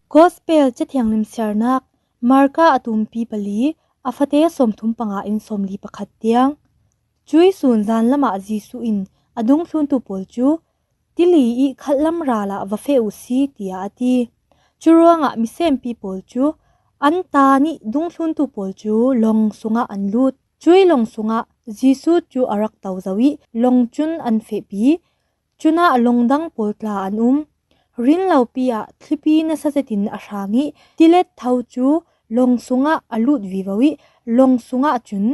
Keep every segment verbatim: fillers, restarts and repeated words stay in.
Gospel Cathiang Limsiarnak, Marka a tumpi pali, a fate sawmthum panga in sawmli pakhat tiang. Cui sun zan lamah Jesuh in a dungthluntu pawl cu, "Tili i khalhlam ralah va feh uh si," tiah a ti. Curuangah misenpi pawl cu an ta nih dungthluntu pawl cu long sungah an lut. Cui long sungah Jesuh cu a rak to zo i long cun an fehpi. Cunah long dang pawl tla an um. Rinlopi ah thlipi nasa zetin a hrang i tilet tho cu long sungah a lut vivo i long sungah cun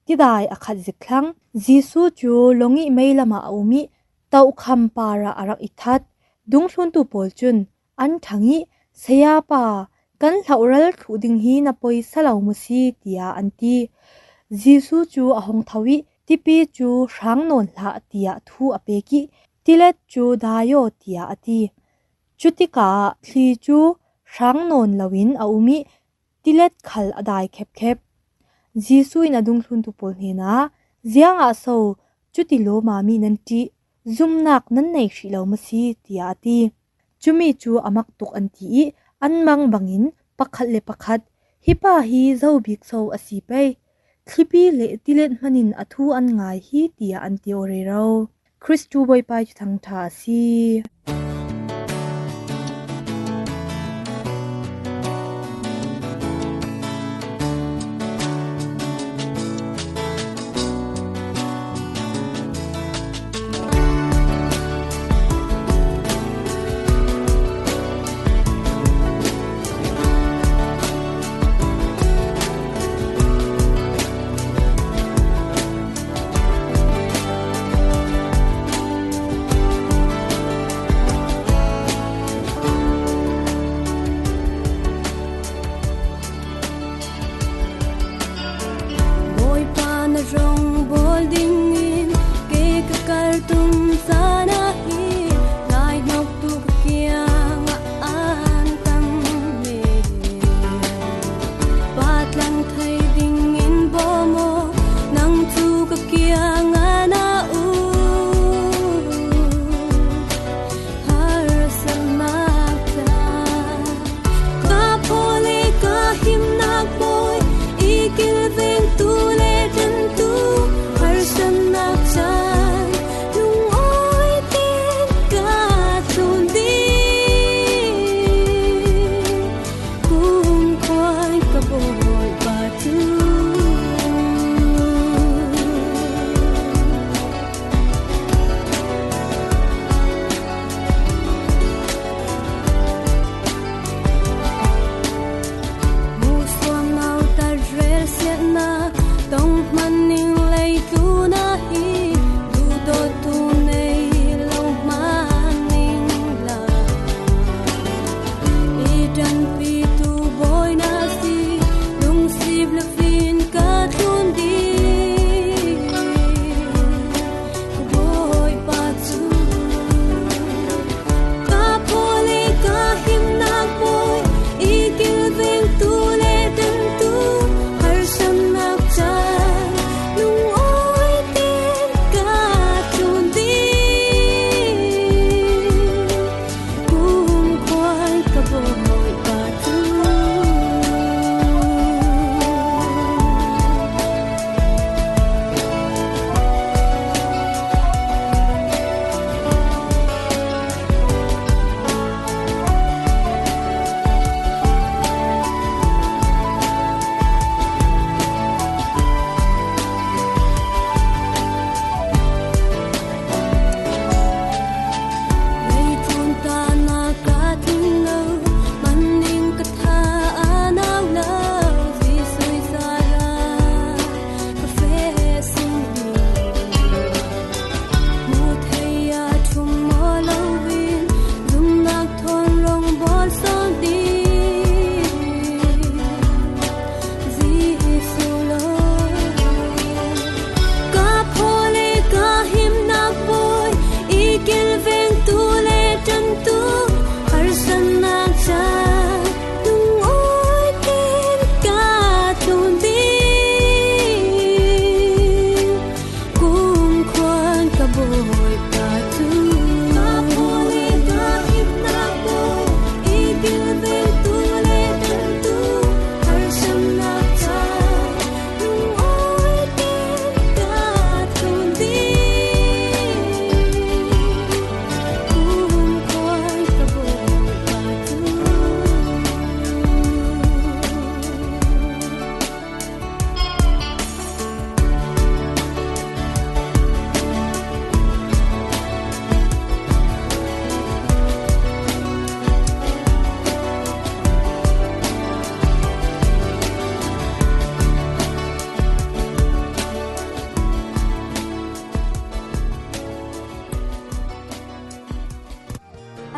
tidai a khat zik thlang. Jesuh cu long i meilam ah a um i tohkham parah a rak i that. Dungthluntu pawl cun an ṭhang i, "Sayapa, kan hlohral thluh ding hi na poi sa lo mu si," tiah an ti. Jesuh cu a hung tho i, "Tipi cu hrang nawn hlah," tiah thu a pek i, "Tilet cu dai aw," tiah a ti. Cutikah thli cu hrang nawn loin a um i, tilet khal a dai khepkhep. Jesuh in a dungthluntu pawl hnenah, "Ziangah so cuti lawmami nan ṭih? Zumnak nan nei hrih lo maw si?" tiah a ti. Cumi cu a mak tuk an ti i, an mang bangin pakhat le pakhat, "Hi pa hi zo bik so a si pei? Thlipi le tilet hmanin a thu an ngai hi," tiah an ti aw rero. Kristu Bawipa cu thangṭha a si.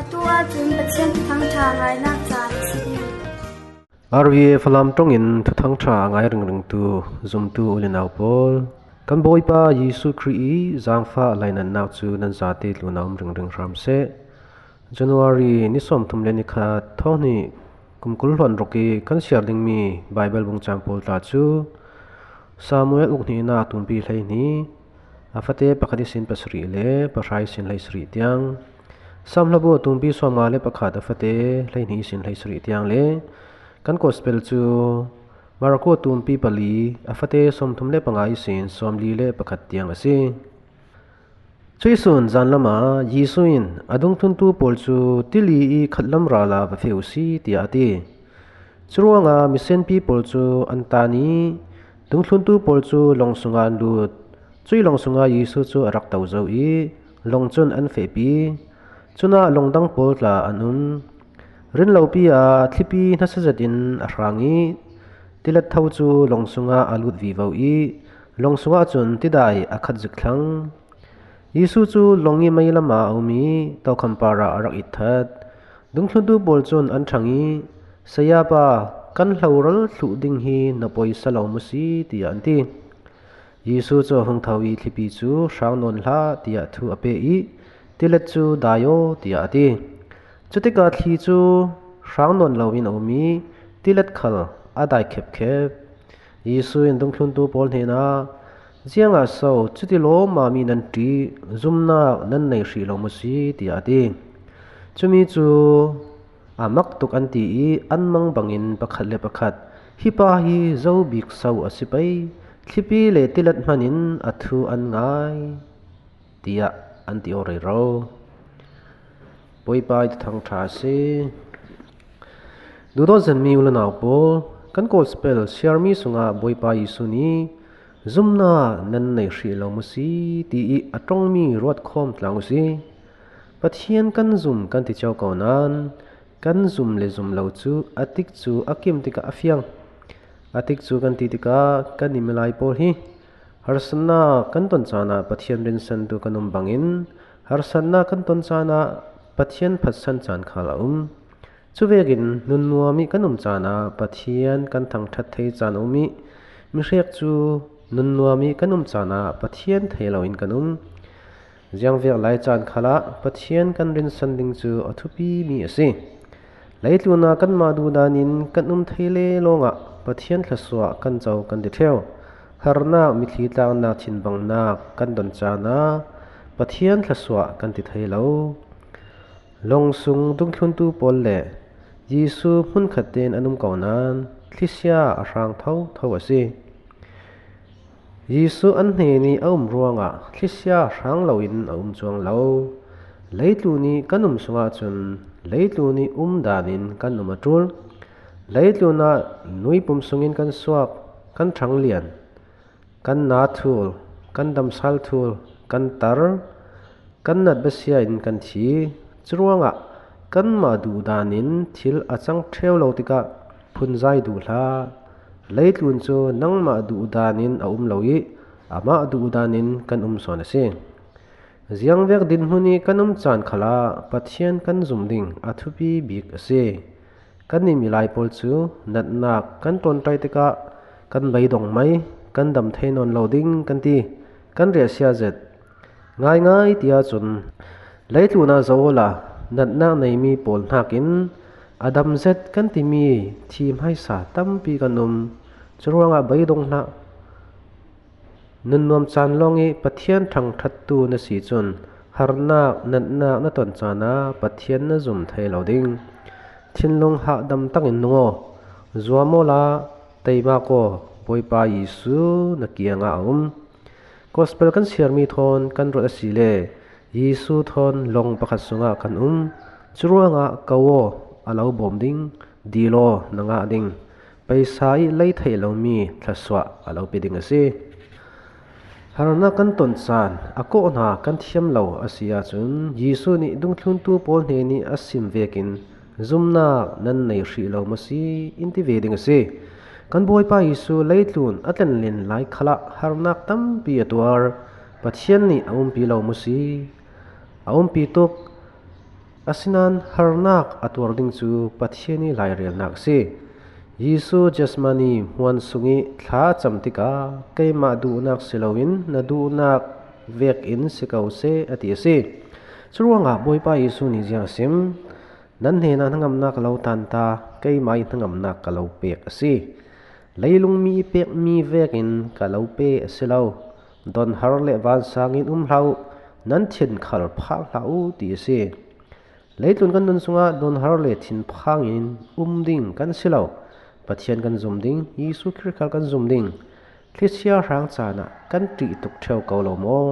Tuah cun Pathian thuthang ṭha ngainak caan a si. R V A Falam ṭongin thuthang ṭha a ngai ringringtu zumtu u le nau pawl, kan Bawipa Jesuh Khrih i zaangfah lainatnak cu nan zate tlun a um ringring hram seh. January ni sawmthum le ni khat, thawng hnih, kum kul hluan ruk i kan siar dingmi Baibal bung cang pawl tla cu Samuel ukhnihnak tumpi hleihnih, a fate pakhat ihsin pasarih le pahra ihsin hleisarih tiang, Salm hlabu tumpi sawmnga le pakhat, a fate hleihnih ihsin hleisarih tiang le kan Gospel cu Marko tumpi pali, a fate sawmthum le panga ihsin sawmli le pakhat tiang a si. Cuih sun zanlam ah Jesuh in a dungthluntu pawl cu tili i khatlam ral ah va feh u si, tiah a ti. Curuangah misenpi pawl cu an tan i dungthluntu pawl cu lawng sungah an lut. Cuih lawng sungah Jesuh cu a rak to zo i lawng cun an fehpi. Cunah lawng dang pawl tla an um. Rinlopi ah thlipi nasa zetin a hrang i tilat tho cu lawng sungah a lut vivo i lawng sungah cun tidai a khat zik thlang. Jesuh cu lawng i meilam ah a um i tokham par ah a rak itthat. Dungthluntu pawl cun an ṭhang i, "Sayapa, kan hloral thluh ding hi na poi sa lo mu si," tiah an ti. Jesuh cu a hung tho i, "Thlipi cu hrang nawn hlah," tiah thu a pe i, "Tilat cu dai aw," tiah a ti. Cutikah thli cu hrang nawn loin a um i tilat khal a dai khepkhep. Jesuh in dungthluntu pawl hnenah, "Ziangah so cuti lawmmami nan ṭih? Zumnak nan nei hrih lo mu si," tiah a ti. Cumi cu a mak tuk an ti i an mang bangin pakhat le pakhat, "Hi pa hi zo bik so a si pei, thlipi le tilat hmanin a thu an ngai," tiah an ti aw rero. Bawipa i thuthang ṭha a si. Duhdawt zenmi u le nau pawl, kan Gospel siarmi sungah Bawipa Jesuh nih, "Zumnak nan nei hrih lo mu si," ti i a ṭongmi ruat khawm tlang u si. Pathian kan zum kan ti cio ko nain, kan zum le zum lo cu a tikcu a kim tikah a fiang. A tikcu kan ti tikah kan i milai pawl hi harsatnak kan ton caan ah Pathian rinsantu kan um bangin, harsatnak kan ton caan ah Pathian phatsan caan khal a um. Cuvekin nunnuam i kan um caan ah Pathian kan thangṭhat thei caan a um i, mihrek cu nunnuam i kan um caan ah Pathian thei loin kan um. Ziangvek lai caan khalah Pathian kan rinsan ding cu a thupimi a si. Leitlun ah kanmah duhdan in kan um thei le lawngah Pathian thluasuah kan co kan ti ṭheo. Harnak, mitthli tlaknak, thinbangnak kan don caan ah Pathian thluasuah kan ti thei lo. Lawng sung dungthluntu pawl le Jesuh hmunkhat tein an um ko nain thlisia a hrang thotho a si. Jesuh an hnen i a um ruangah thlisia hrang loin a um cuang lo. Leitlun i kan um sungah cun leitlun i um dan in kan um a ṭul. Leitlun ah nuipum sungin kan suak, kan ṭhanglian, kan na thul, kan damsal thul, kan tar, kan nat basia in kan thi. Curuangah kanmah duhdan in thil a cang ṭheo lo tikah phunzai duh hlah. Leitlun cu nangmah duhdan in a um lo i amah duhdan in kan um sawn a si. Ziangvek dinhmun i kan um caan khalah Pathian kan zum ding a thupi bik a si. Kan i milai pawl cu natnak kan ṭawnṭai tikah kan beidong mai, kan dam thei nawn lo ding kan ti, kan riahsia zet. Ngaingai ti ahcun leitlun ah zoh awla natnak neimi pawl hnakin a dam zet kan timi thi hmaisa tampi kan um. Curuangah beidong hlah. Nunnuam caan lawng i Pathian thangṭhattu na si cun harnak, natnak na ton caan ah Pathian na zum thei lo ding. Thinlung hahdam takin nung aw, zuam awla teimak aw, Bawipa Jesuh na kiangah a um. Gospel kan siarmi thawn kan ruat asile Jesuh thawn lawng pakhat sungah kan um. Curuangah ko aw, a lo bawm ding, dil aw, na ngah ding. Paisa i lei theih lomi thluasuah a lo pe ding a si. Harnak kan ton caan a kawh hna kan thiam lo a si ahcun Jesuh nih dungthluntu pawl hnen i a sim vekin zumnak nan nei hrih lo maw si in ti ve ding a si. Kan Bawipa Jesuh leitlun a tlenlen lai khalah harnak tampi a tuar. Pathian nih a umpi lo maw si? A umpi tuk. Asinan harnak a tuar ding cu Pathian i lairelnak a si. Jesuh Gethsemane hmuan sung i thla a cam tikah, "Keimah duhnak si loin na duhnak vekin si ko seh," a ti a si. Curuangah Bawipa Jesuh nih ziang a sim? "Nan hnenah hnangamnak ka lo tanta, keimah i hnangamnak ka lo pek a si. Leilung mi i pekmi vekin ka lo pe a si lo. Donhar le vansang in um hlah uh, nan thin khal phak hlah uh," ti a si. Leitlun kan nun sungah donhar le thinphang in um ding kan si lo. Pathian kan zum ding, Jesuh Khrih khal kan zum ding. Thlisia hrang caan ah kan ṭih tuk ṭheu ko lo maw?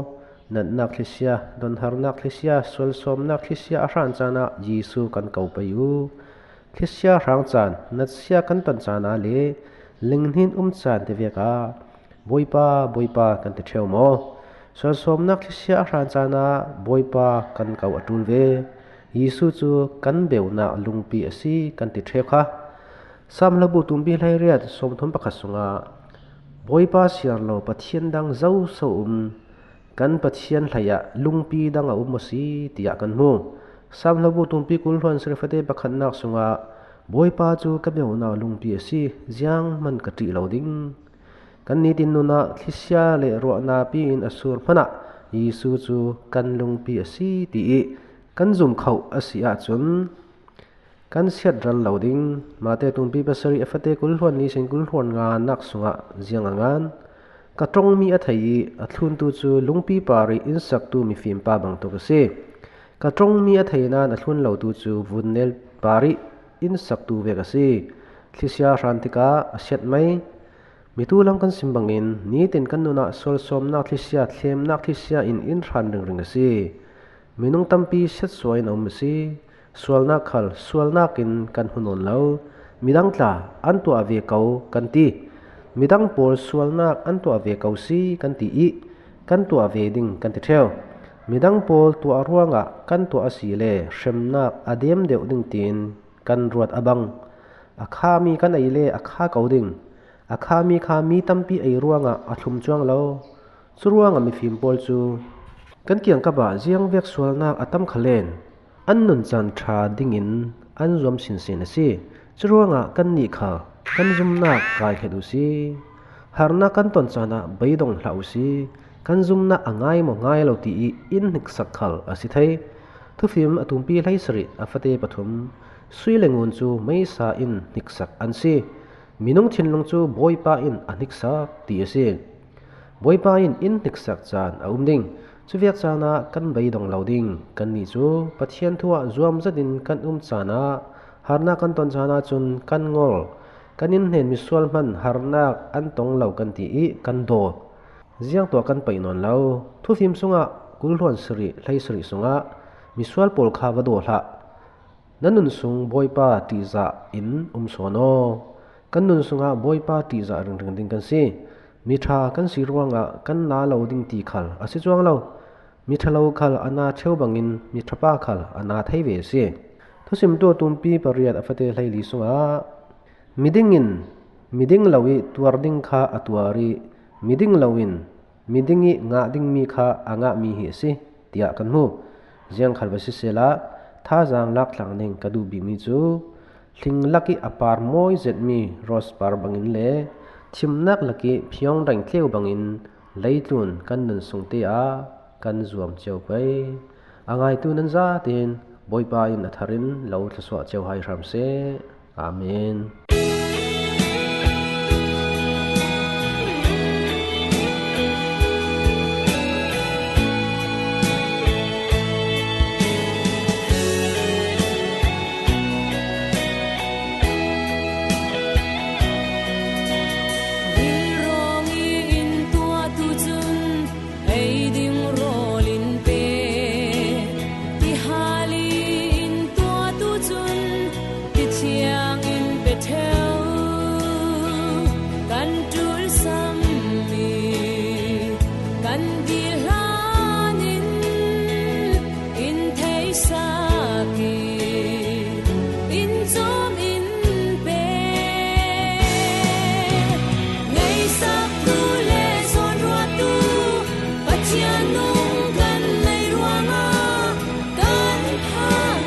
Natnak thlisia, donharnak thlisia, sualsawmnak thlisia a hran caan ah Jesuh kan ko pei uh. Thlisia hrang caan, natsia kan ton caan ah le linghnin um caan te vek ah, "Bawipa, Bawipa," kan ti ṭheu maw? Sualsawmnak thlisia a hran caan ah Bawipa kan ko a ṭul ve. Jesuh cu kan beunak lungpi a si kan ti ṭheu kha. Saam Hlabu tumpi hleiriat sawmthum pakhat sungah, "Bawipa siar lo Pathian dang zoso um, kan Pathian hleiah lungpi dang a um maw si?" tiah kan hmu. Saam Hlabu tumpi kul hluan sarih fate pakhatnak sungah, "Bawipa cu ka beunak lungpi a si, zianghman ka ṭih lo ding." Kan nitin nun ah thlisia le ruahnak pi in a sur hmanh ah Jesuh cu kan lungpi a si ti i kan zum khoh a si ahcun, kan siat ral lo ding. Mate tumpi pasarih a fate kul hluan ni sin kul hluan nganak sungah ziang a ngan? "Ka ṭongmi a thei i a thluntu cu lungpi par i innsaktu mifim pa bangtuk a si. Ka ṭongmi a thei nain a thlun lotu cu vunnel par i innsaktu vek a si. Thlisia hran tikah a siat mei." Mitu lam kan sim bangin, nitin kan nun ah sualsawmnak thlisia, thlemnak thlisia in in hran ringring a si. Minung tampi siatsuah in a um a si. Sualnak khal sualnak in kan hmu nawn lo. Midang tla an tuah ve ko kan ti. Midang pawl sualnak an tuah ve ko si kan ti i kan tuah ve ding kan ti ṭheu. Midang pawl tuah ruangah kan tuah a si le hremnak a dem deuh ding tiin kan ruat a bang. A khami kan ei le a kha ko ding. A khami kha mi tampi ei ruangah a thlum cuang lo. Curuangah mifim pawl cu kan kiangkap ah ziangvek sualnak a tam khal len an nuncan ṭha dingin an zuam sinsin a si. Curuangah kannih kha kan zumnak kaikhet uhsi. Harnak kan ton caan ah beidong hlah uhsi. Kan zumnak a ngai maw ngai lo ti i in hniksak khal a si thei. Thufim a tumpi hleisarih a fate pathum, "Sui le ngun cu meisa in hniksak an si. Minung thinlung cu Bawipa in a hniksak," ti a si. Bawipa in in hniksak caan a um ding. Cuvek caan ah kan beidong lo ding. Kannih cu Pathian thu ah zuam zetin kan um caan ah, harnak kan ton caan ah cun kan ngol. Kan in hnen misual hmanh harnak an tong lo kan ti i kan daw. Ziang tuah kan paih nawn lo. Thufim sungah kul hluan sarih, hleisarih sungah, "Misual pawl kha va daw hlah. Na nun sung Bawipa ṭihzah in um sawn aw. Kan nun sungah Bawipa ṭihzah ringring ding kan si. Miṭha kan si ruangah kan na lo ding ti khal a si cuang lo. Miṭha lo khal a na ṭheu bangin miṭha pa khal a na thei ve a si." Thusimtu tumpi pariat a fate hleili sungah, "Miding in miding lo i tuar ding kha a tuar i miding lo in miding i ngah dingmi kha a ngahmi hi a si," tiah kan hmu. Ziangkhal va sisehla, thazaang lak tlang ding ka duh bikmi cu hling lak i a par mawi zetmi rose par bangin le thimnak lak i phiawng reng tleu bangin leitlun kan nun sung te ah kan zuam cio pei. A ngaitu nan zaten Bawipa in a thar in lo thlawsuah cio hai hram seh. Amen. Rilrawng i in tuahtu cun ei ding rawl in pe, tihal i in tuahtu cun tithiang in pe ṭheu. Kan ṭulsam i kan dil hlan in in theihsak i in cawm in pe. Ngeihsaktu le zawnruahtu Pathian nung kan nei ruangah kan phang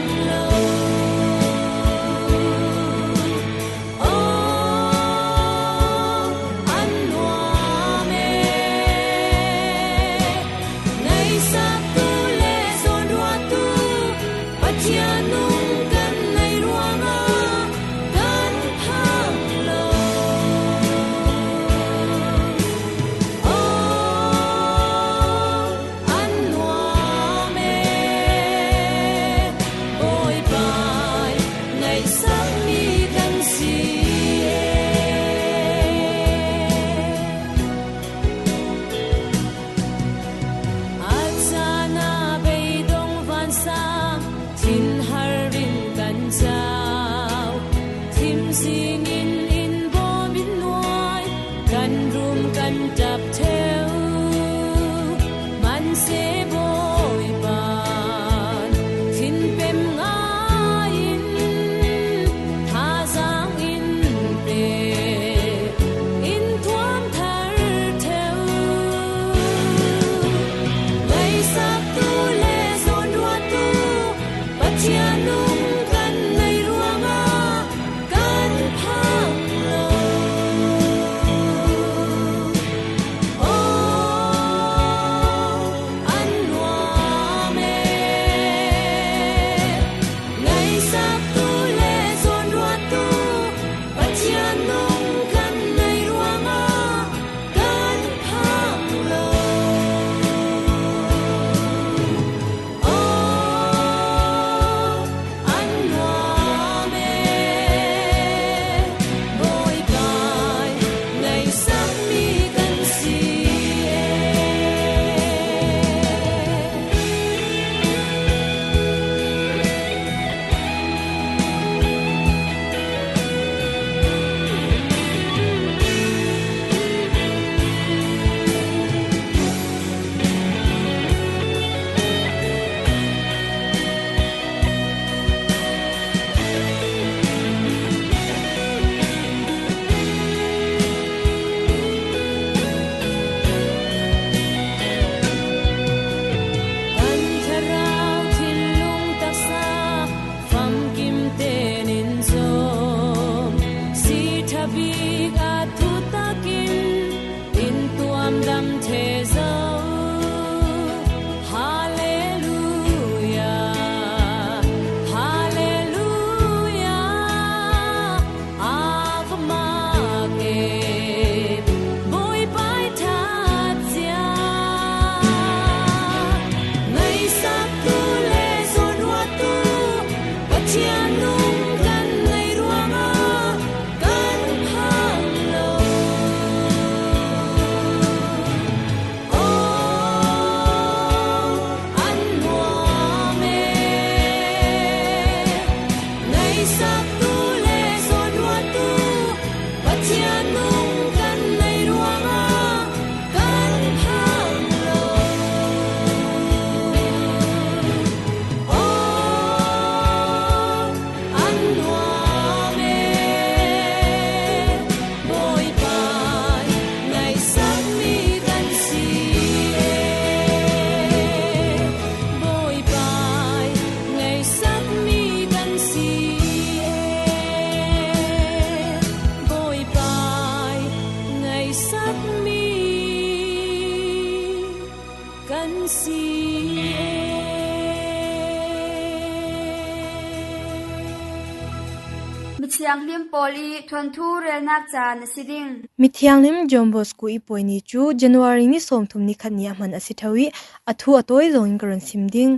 Thianghlim pawl i thuanthu relnak caan a si ding. Mithianghlim John Bosco i puai ni cu January ni sawmthum ni khat ni a hman a si tho i a thu a tawi zongin ka run sim ding.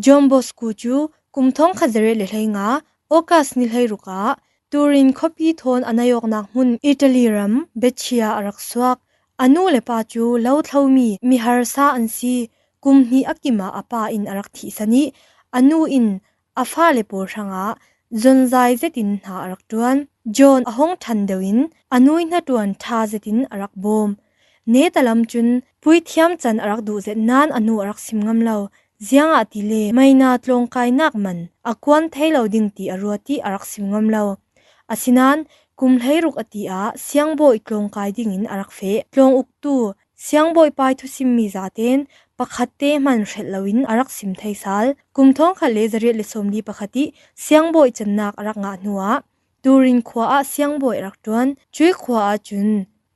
John Bosco cu kum thawngkhat zariat le hleinga August ni hleiruk ah Turin khuapi thawn a nai awknak hmun Italy ram Brescia a rak suak. A nu le pa cu lo thlomi mi harsa an si. Kum hnih a kim ah a pa in a rak thihsan i a nu in a fale pawl hrangah zonzai zetin hna a rak ṭuan. John a hung ṭhan deuh in a nu i hnaṭuan ṭha zetin a rak bawm. Neta lam cun puithiam can a rak duh zet nain a nu a rak sim ngam lo. Ziangahtile maina tlawngkainak man a kuan thei lo ding ti a ruat i a rak sim ngam lo. Asinain kum hleiruk a ti ah siangbawi tlawngkai dingin a rak feh. Tlawng uktu siangbawi pai thusimmi zaten pakhat te hman hrelh loin a rak sim thei sal. Kum thawngkhat le zariat le sawmli pakhat i siangbawi cannak a rak ngah hnuah Turin khua ah siangbawi a rak ṭuan. Cui khua ahcun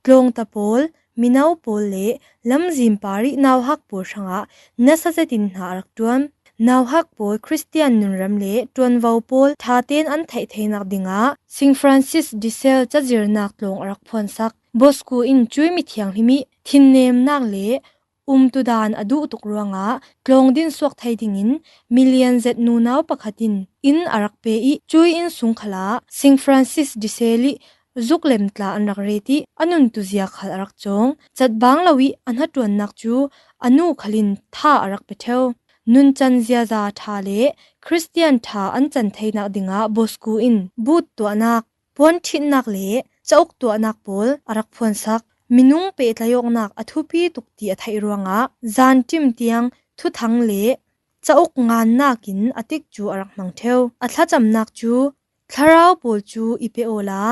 tlawngta pawl, mino pawl le lamzin par i nauhak pawl hrangah nasa zetin hna a rak ṭuan. Nauhak pawl Khristian nunram le ṭuanvo pawl ṭha tein an theih theinak dingah Saint Francis de Sales cazirnak tlawng a rak phuansak. Bosco in cui mithianghlim i thinnemnak le umtudan a duh tuk ruangah tlawng din suak thei dingin milian zet nunau pakhat in inn a rak pe i cui inn sung khalah Saint Francis de Sales i zuklem tla an rak ret i a nuntu zia khal a rak cawng. Catbang lo i a hnaṭuannak cu a nu khal in tha a rak pe ṭheo. Nuncan ziaza ṭha le Khristian ṭha an can theinak dingah Bosco in but tuahnak, puan ṭhitnak le cauk tuahnak pawl a rak phuansak. Minung pehtlaih awknak a thupi tuk ti a theih ruangah zanṭim tiang thuthang le cauk ngannak in a tikcu a rak hmang ṭheo. A thlacamnak cu thlarau pawl cu i pe awla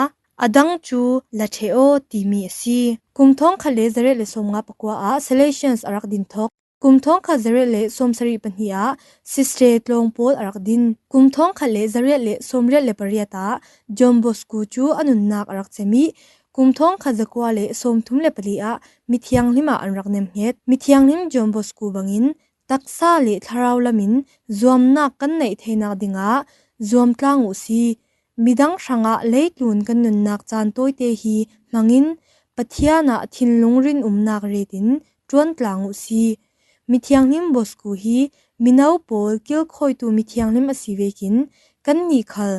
a dang cu la ṭheh aw timi a si. Kum thawngkhat le zariat le sawmnga pakua ah Salesians a rak din thawk. Kum thawngkhat zariat le sawmsarih pahnih ah Sister tlawng pawl a rak din. Kum thawngkhat le zariat le sawmriat le pariat ah John Bosco cu a nunnak a rak cem i kum thawngkhat zakua le sawmthum le pali ah mithianghlim ah an rak nemhnget. Mithianghlim John Bosco bangin taksa le thlarau lamin zuamnak kan neih theinak dingah zuam tlang uh si. Midang hrangah leitlun kan nunnak caan tawite hi hmangin Pathian ah thinlung rinumnak retin ṭuan tlang uh si. Mithianghlim Bosco hi mino pawl kilkhawitu mithianghlim a si vekin kannih khal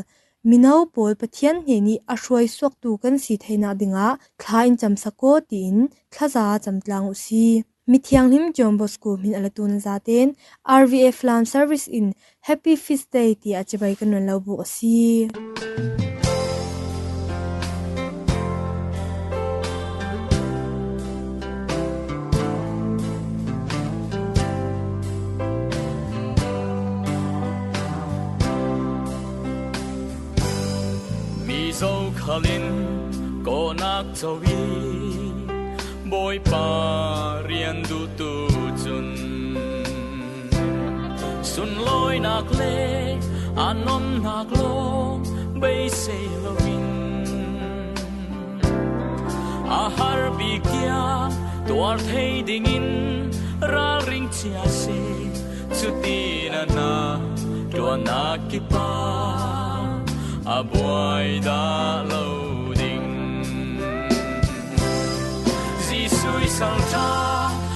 mino pawl Pathian hnen i a hruaisuaktu kan si theinak dingah thla in camsak aw tiin thlaza cam tlang uh si. Mithianghlim John Bosco hmin a latu na zaten R V F Lam Service in Happy Feast Day tiah cibai kan run lo buk a si. Mi zokhal in kawhnak co i Bawipa rian duhtu cun sunlawinak le a nomnak lawng beisei loin a har bik tiang tuar thei dingin ralring cia seh. Cuti na na ṭuannak kip ah a buai dah lo ding. Jesuh i salṭha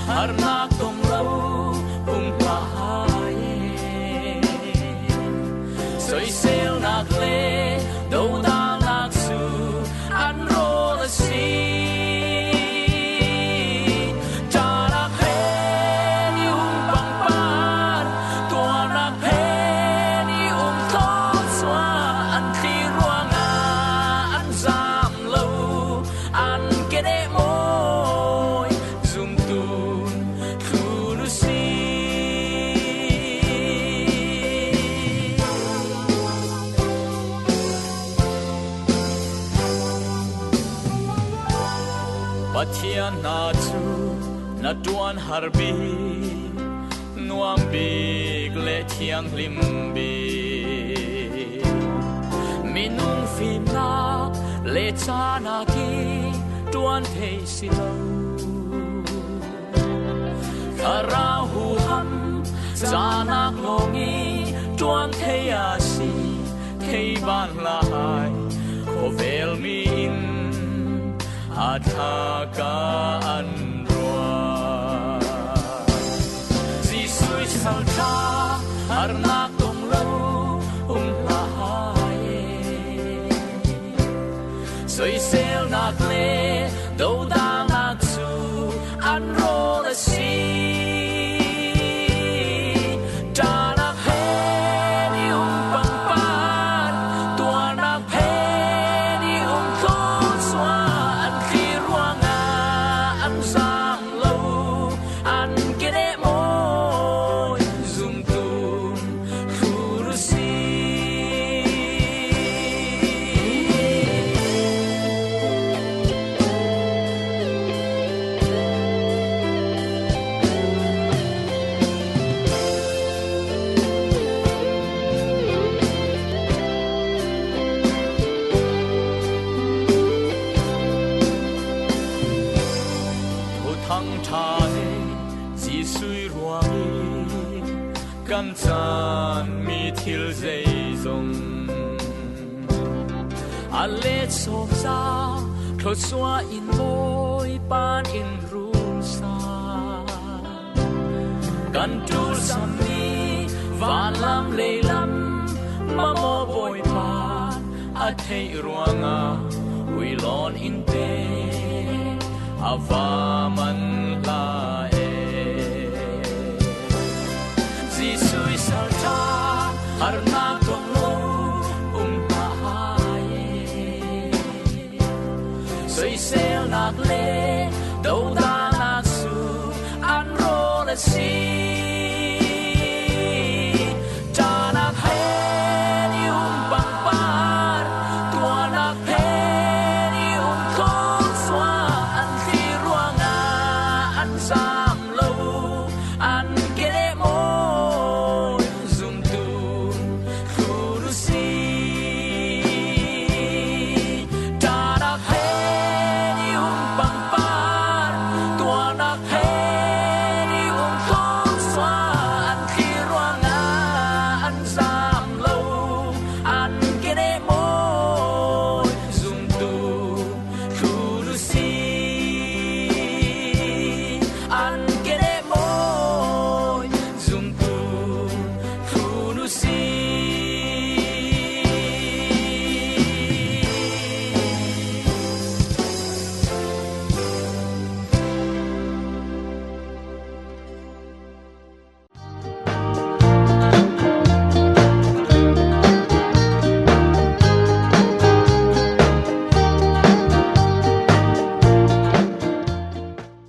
harnak tong lo pumpak hai, soiselnak le dodalnak cu an rawl a si. Ṭanak he ni um pangpar, tuarnak he ni um thlawsuah an thli ruangah an zam lo, an keneh mawi zumtu thlun u si. Pathian hna cu na ṭuan har bik, nuam bik le thianghlim bik, minung fimnak le canak i ṭuan thei si lo. Thlarau huham canak lawng i ṭuan thei a si. thei ban lai, khawvel mi in a thak a an ruat. Jesuh i salṭha harnak tong lo um lai, soiselnak le dodalnak cu an rawl a si. Ṭahnak he ni um pangpar, tuahnak he ni um tlawn suah, an thlir ruangah an zaam lo, an keneh mawi zumtu thur si. Thuthang ṭha le Jesuh ruangin kan caan mi thil zeizong a let sawm ca, thluasuah in Bawipa in run sa. Kan ṭul sam mi vanlam leilam mamaw Bawipa a theih ruangah uilawn in te a va man hlah e. Jesuh i salṭha harnak